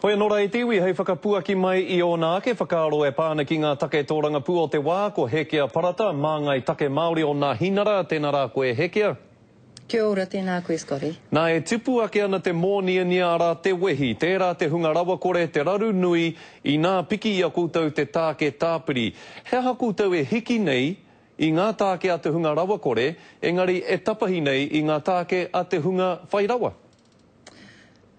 Hoi anō rā e te iwi, hei whakapuaki mai i ōna ake whakaaro e pā ana ki ngā take tōrangapū o te wā, ko Hekea Parata, māngai take Māori o Nāhinara, tēnā rā koe Hekea. Kia ora, tēnā koe Scotty. Nā, e tipu ake ana te mōniania arā te wehi, tērā te hunga rawakore, te raru nui, inā piki i a koutou te tāke tāpiri. He aha koutou e hiki nei i ngā tāke a te hunga rawakore, engari e tapahi nei i ngā tāke a te hunga whai rawa?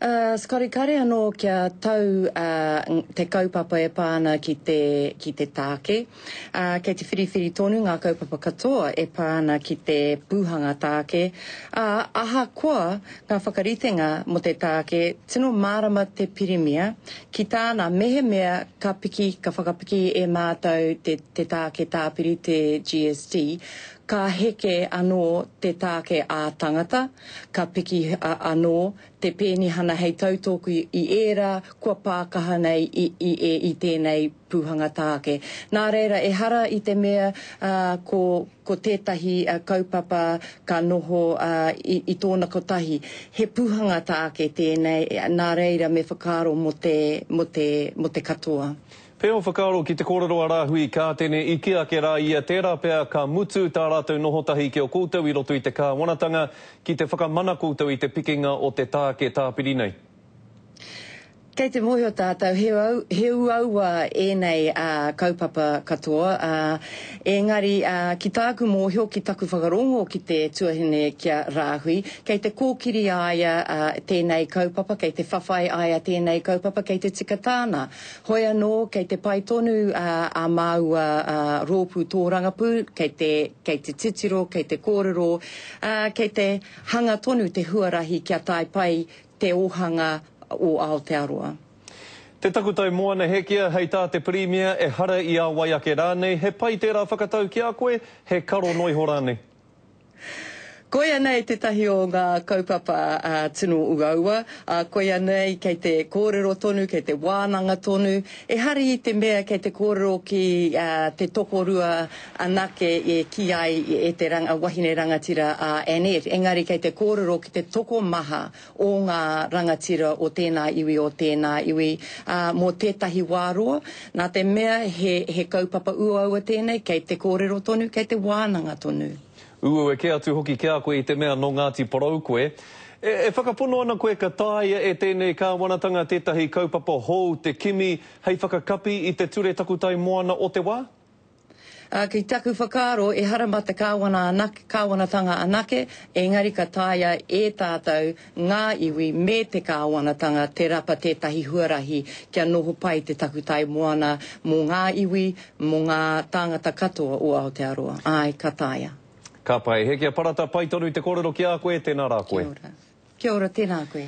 Uh, Scotty, kare anō kia tau uh, te kaupapa e pā ana ki te, ki te tāke. Uh, kei te whiriwhiri tonu ngā kaupapa katoa e pā ana ki te pūhanga tāke. Ā, ahakoa ngā whakaritenga mō te tāke, tino mārama te Pirimia ki tāna mehemea ka piki, ka whakapiki e mātou te, te tāke tāpiri, te GST, ka heke anō te tāke ā-tangata, Ka piki anō te pēnihana hei tautoko i ērā kua pākaha nei i i i tēnei pūhanga tāke. Nā reira, ehara i te mea ko ko tētahi kaupapa ka noho i i tōna kotahi. He pūhanga tāke tēnei, nā reira me whakaaro mō te mō te mō te katoa. Pea o whakaaro ki te kōrero a Rāhui Kātene i kī ake rā ia tērā pea ka mutu tā rātou noho tahi ki a koutou i roto i te kāwanatanga ki te whakamana koutou i te pikinga o te tāke tāpiri nei. Kei te mōhio tātou he he uaua ēnei kaupapa katoa, engari ki tāku mōhio, ki taku whakarongo ki te tuahine ki a Rāhui, kei te kōkiri a ia tēnei kaupapa, kei te whawhai a ia tēnei kaupapa, kei te tika tāna. Hoi anō, kei te pai tonu ā māua rōpū tōrangapū, kei te, kei te titiro, kei te kōrero, ā, kei te hanga tonu te huarahi kia tae pai te ōhanga o Aotearoa. Te takutai moana hekia, hei tā te Pirimia, ehara i a wai ake rānei, he pai tērā whakatau ki a koe, he karo noa iho rānei? Koia nei tētahi o ngā kaupapa tino uaua, koia nei kei te kōrero tonu, kei te wānanga tonu. Ehara i te mea kei te kōrero ki te tokorua anake e kī ai e te wahine rangatira a Annette, engari kei te kōrero ki te tokomaha o ngā rangatira o tēnā iwi, o tēnā iwi, ā, mō tētahi wā roa, nā te mea he, he kaupapa uaua tēnei, kei te kōrero tonu, kei te wānanga tonu. Uaua kē atu hoki ki a koe i te mea nō Ngāti Porou koe. E, e whakapono ana koe ka taea e tēnei kāwanatanga tētahi kaupapa hou te kimi hei whakakapi i te ture takutai moana o te wā? Ā, ki taku whakaaro, ehara mā te kāwana anake, kāwanatanga anake, engari ka taea e tātou, ngā iwi me te kāwanatanga te rapa tētahi huarahi kia noho pai te takutai moana mō ngā iwi, mō ngā tāngata katoa o Aotearoa. Āe, ka taea. Ka pai. Hekia Parata, pai tonu te kōrero ki a koe, tēnā rā koe. Kia ora. Kia ora, tēnā koe.